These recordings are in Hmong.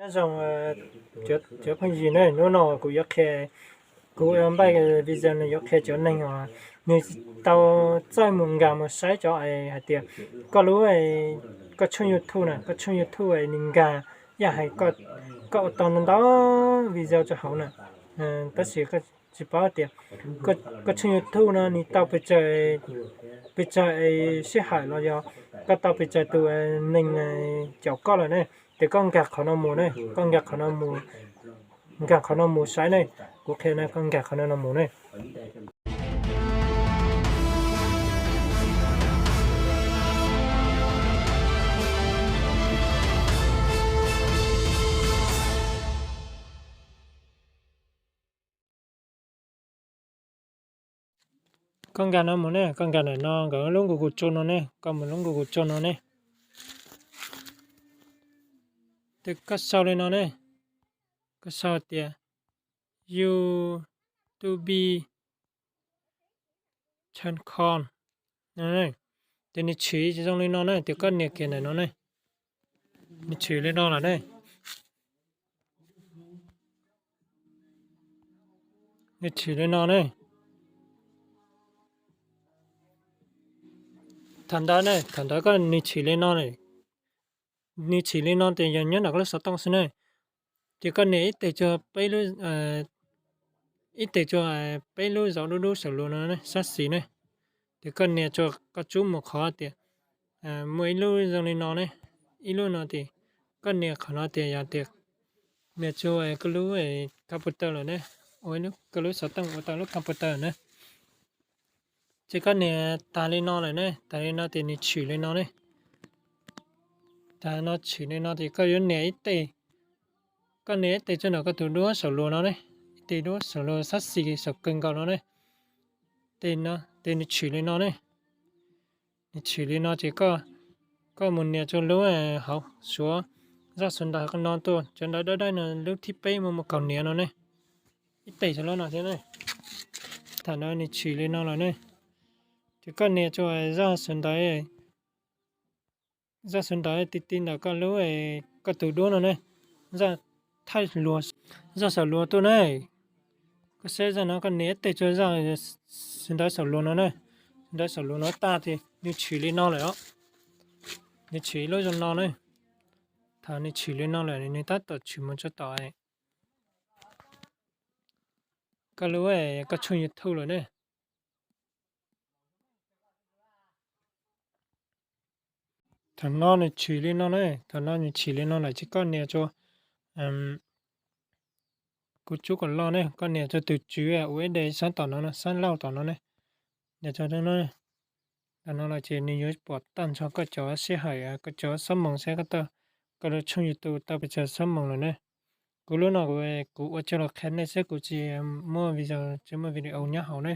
Nyob zoo cov phooj ywg ne, hnub no kuv yuav qhia, kuv npaj video no yuav qhia cov neeg uas nws tau txawj mus nkag mus saib cov hais tias koj lub, koj tshooj YouTube na, koj tshooj YouTube nws nkag, yog hais koj ua tau ntau video rau hauv na, tab sis koj tsis paub tias koj tshooj YouTube no nws tau pes tsawg, pes tsawg sij hawm los yog koj tau pes tsawg tus neeg caum koj lawm ne, ces koj nkag qhov no mus ne, koj nkag qhov no mus, nkag qhov no mus saib ne, kuv qhia no koj nkag qhov no no mus ne. Koj nkag no mus ne, koj nkag ntawm no nkawd lub Google Chrome no ne, koj mus lub Google Chrome no ne. Ces koj sau li no ne, koj sau tias YouTube channel. Ces nws tshwm zoo li no ne, ces koj nias kiag ntawm no ne, nws tshwm li no lawm ne. Nws tshwm li no ne. Thaum ntawd ne, thaum ntawd koj nws tshwm li no, nws tshwm li no ces yog nyob ntawm koj lub xov tooj xwb ne. Ces koj nias ib teg rua peb lub, ib teg rua peb lub zauv dub dub saum luas no sab xis ne. Ces koj nias rua koj tsub mus qhov tias muaj ib lub zoo li no ne, ib lub no ces koj nias qhov no tias yog tias nias rua koj lub computer lawm ne, ua koj lub xov tooj ua tau lub computer na. Ces koj nias tag li no lawm ne, tag li no ces nws tshwm li no ne. Tag no tshwm li no ces koj yuav nias ib teg, koj nias ib teg rua ntawm koj tus duab saum luas no ne, ib teg duab saum luas sab xis saum kawg nkaus no ne. Ces nws tshwm li no ne. Nws tshwm li no ces koj mus nias rua lub hauv suav, zaj suav ntawv no tuaj, cov ntawv dawb dawb no lub thib peb mus mus kaum nias no ne. Ib teg rua lub no thiab ne. Thaum no nws tshwm li no lawm ne. Ces koj nias rua zaj suav ntawv, zaj suav ntawv ti ti ntawm koj lub, koj tus duab no ne, zaj thaij luas, zaj saum luas tuaj ne. Koj saib zaj no koj nias ib teg rua zaj suav ntawv saum luas no ne. Suav ntawv saum luas no tag ces nws tshwm li no lawm os. Nws tshwm ib lub zoo no ne. Thaum nws tshwm li no lawm nws tab tom tshwm mus rua tom koj lub, koj tshooj YouTube lawm ne. Thaum no nws tshwm li no ne, thaum no nws tshwm li no lawm ces koj nias rua, kuv tsub kom loj ne, koj nias rua tus tswv U S D sab tom no, sab laug tom no ne. Nias rua no, thaum no lawm ces nws yuav pom tag nrho koj cov sij hawm, koj cov xab moos seb koj, koj lub tshooj YouTube tau pes tsawg xab moos lawm ne. Kuv lub no kuv ua tsuas los qhia nej xwb, kuv tsis muaj video, tsis muaj video nyob hauv ne.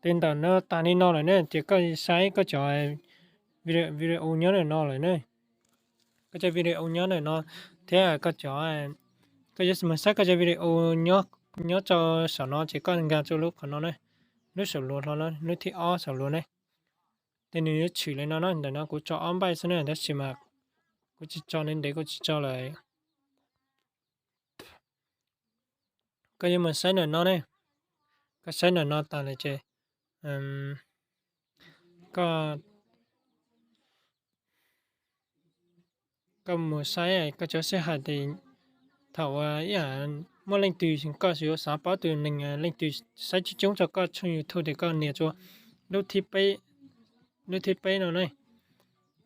Ces ntawm no tas li no lawm ne, ces koj saib koj cov video nyob ntawm no lawm ne. Koj cov video nyob ntawm no thiab koj cov, koj yuav mus saib koj cov video nyob rau saum no ces koj nkag rau lub qhov no ne, lub saum luas hlo na, lub thib ob saum luas ne. Ces nws yuav tshwm li no na, ntawm no kuv tso ob npaij xwb na, tab sis mas kuv tsis tso ntev ntev, kuv tsis tso lawm. Koj yuav mus saib ntawm no ne, koj saib ntawm no tas lawm ces koj mus saib koj cov sij hawm ces thaum ib yam muaj leej twg koj yuav xav paub tus neeg, leej twg saib coob coob rau koj tshooj YouTube ces koj nias rua lub thib peb, lub thib peb no ne.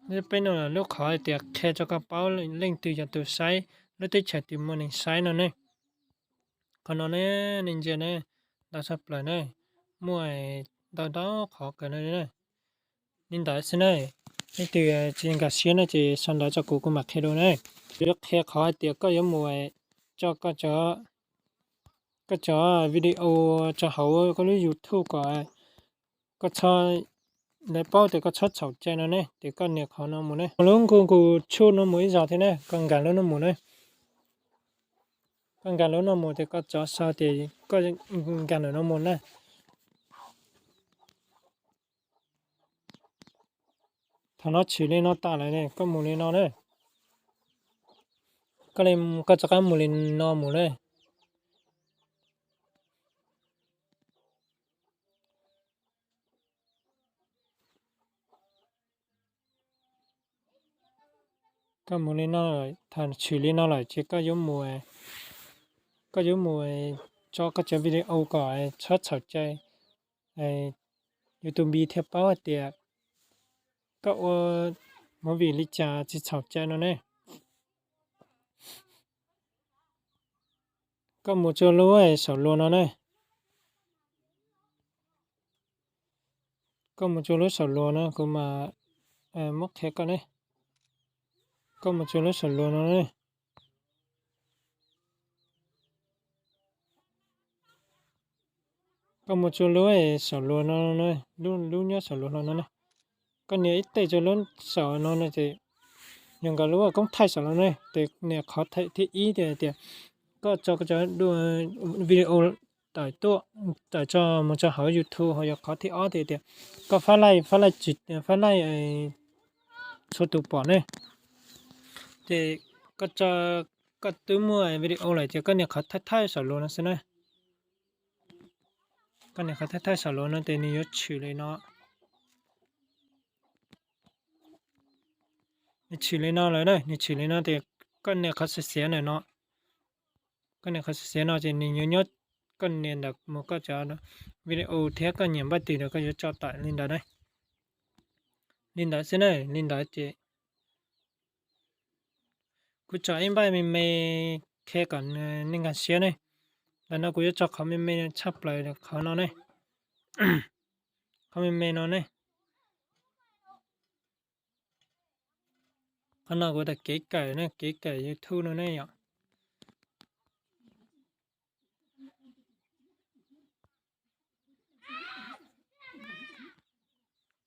Lub thib peb no lub qhov tias qhia rau koj paub leej twg yog tus saib, lub teb chaws twg muaj neeg saib no ne. Qhov no ne, nej ntsia ne, ntau tshaj plaws ne, muaj ntau ntau qhov kawg no ne. Li ntawd xwb ne, leej twg tsis nkag siab no ces sau ntawv rau kuv, kuv mam qhia dua ne. Kuv yuav qhia qhov hais tias koj yuav mus tso koj cov video rau hauv koj lub YouTube kom koj txhob, lawv paub tias koj txhob txhaum cai no ne, ces koj nias qhov no mus ne. Lub nkuj nkus tshuj no mus ib zaug thiab ne, koj nkag lub no mus ne. Koj nkag lub no mus ces koj tso sau tias koj nkag ntawm no mus na. Thaum no tshwm li no tas lawm ne, koj mus li no na. koj, koj rov qab mus li no mus na. Koj mus li no, thaum tshwm li no lawm ces koj yuav mus, koj yuav mus tso koj cov video kom txhob txhaum cai, YouTube thiaj paub hais tias koj ua movie li cas tsis txhaum cai no ne. Koj mus rua lub saum luas no ne. Koj mus rua lub saum luas no kuv mam muab qhia koj ne. Koj mus rua lub saum luas no ne. Koj mus rua lub saum luas no, lub nyob saum luas no no ne. Koj nias ib teg rua lub saum no no ces yog nkawd lub koob thaij saum no ne, ces nias qhov thib ib tias, tias koj tso koj cov video tawm tuaj, tawm tso mus tso hauv YouTube, ho yog qhov thib ob tias, tias koj fab laij, fab laij, fab laij txhua tus pom ne. Ces koj tso, koj twb muaj video lawm ces koj nias qhov thaij thaij saum luas no xwb na. Koj nias qhov thaij thaij saum luas no ces nws yuav tshwm li no. Nws tshwm li no lawm na, nws tshwm li no ces koj nias qhov xiav xiav ntawm no. Koj nias qhov xiav xiav no ces nws yuav nyob, koj nias ntawm mus koj cov video thiab koj nyiam npaj twg los koj yuav tso tawm li ntawd na. Li ntawd xwb na, li ntawd ces kuv tso ib npaj me me qhia kom nej nkag siab ne. Ntawm no kuv yuav tso qhov me me tshaj plaws qhov no ne. Qhov me me no ne. Qhov no kuv tas kev kawm ne, kev kawm YouTube no ne yom.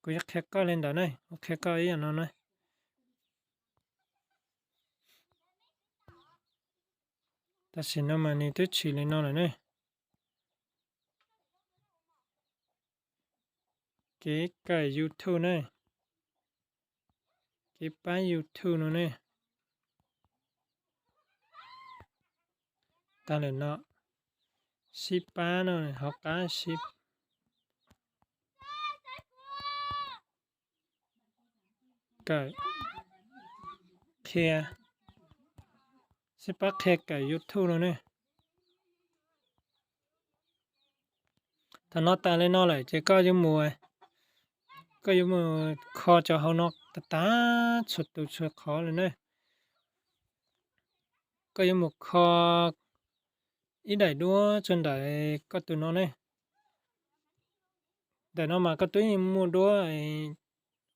Kuv yuav qhia koj li ntawd ne, kuv qhia koj ib yam no ne. Tam sim no mas nws twb tshwm li no lawm ne. Kev kawm YouTube ne. Kev pab YouTube no ne. Tag lawm no, sib pab no hauv qab sib kawm qhia, sib pab qhia kawm YouTube no ne. Thaum no tas li no lawm ces koj yuav mus, koj yuav mus kho cov hauv no tas tas txhua tus txhua qhov lawm ne. Koj yuav mus kho ib daim duab rau ntawm koj tus no ne. Ntawm no mas koj twb yeej muaj duab,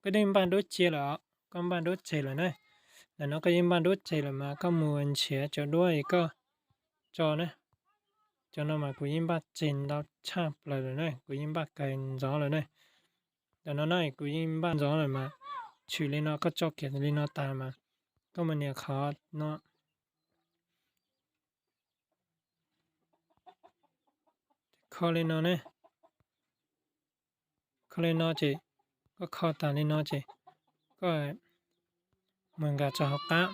koj twb yeej npaj duab tseg lawm, koj npaj duab tseg lawm na. Ntawm no koj yeej npaj duab tseg lawm mas koj mus nrhiav cov duab es koj tso na. Cov no mas kuv yeej npaj tseg ntau tshaj plaws lawm na, kuv yeej npaj kawg ntxov lawm na. Ntawm no na kuv yeej npaj ntxov lawm mas tshwm li no koj tso kiag li no tas mas koj mus nias qhov no. Kho li no ne. Kho li no ces koj kho tas li no ces koj mus nkag rau hauv qab,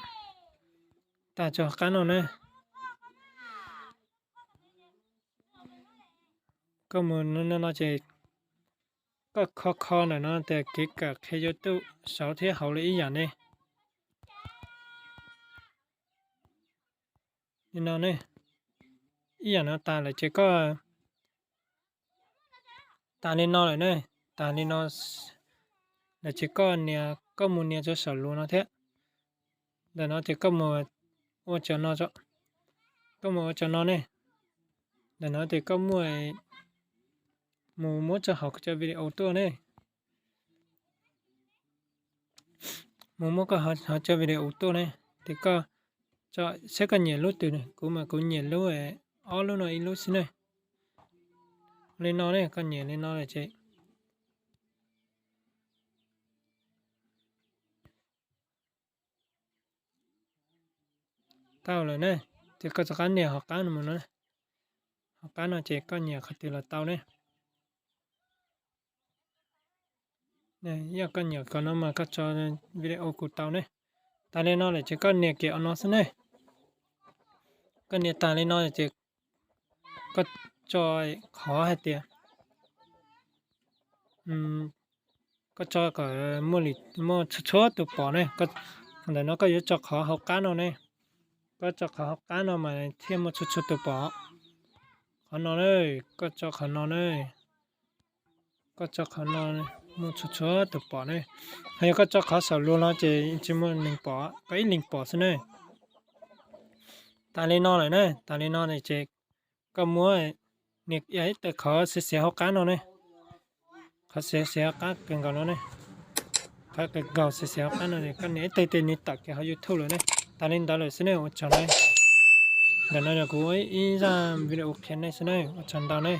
tag rau hauv qab no ne. Koj mus no ces koj kho kho ntawm no tias kev kawm qhia YouTube saud thiab hauv li ib yam ne. Li no ne, ib yam no tas lawm ces koj tas li no lawm ne, tas li no lawm ces koj nias, koj mus nias rau saum luas no thiab. Ntawm no ces koj mus ua cov no, koj mus ua cov no ne. Ntawm no ces koj muaj mus muab rau hauv cov video tuaj ne. Mus muab koj hauv cov video tuaj ne, ces koj tso saib koj nyiam lub twg, kuv mas kuv nyiam lub, ob lub no ib lub xwb ne. Li no ne, koj nyiam li no lawm ces tau lawm ne, ces koj rov qab nias hauv qab no mus no. Hauv qab no ces koj nyiam qhov twg los tau ne. Yog koj nyiam qhov no mas koj tso video kuj tau ne. Tas li no lawm ces koj nias kiag qhov no xwb ne. Koj nias tas li no ces koj tso qhov hais tias, koj tso kom muaj txhua txhua tus pom ne. Ntawm no koj yuav tso qhov hauv qab no ne. Koj tso qhov hauv qab no mas thiaj muaj txhua txhua tus pom. Qhov no ne, koj tso qhov no ne, koj tso qhov no, muaj txhua txhua tus pom ne. Ho yog koj tso qhov saum luag los ces tsis muaj neeg pom, koj ib leeg pom xwb ne. Tas li no lawm ne, tas li no ces koj muab, nias ib tawm qhov xiav xiav hauv qab no ne. Qhov xiav xiav hauv qab kawg nkaus no ne. Qhov kawg nkaus xiav xiav hauv qab no, koj nias ib tawm ces nws tawm kiag hauv YouTube lawm ne. Tas li ntawd lawm xwb ne, ua tsaug ne. Ntawm no yog kuv ib zaj video qhia nej xwb ne, ua tsaug ntau ne.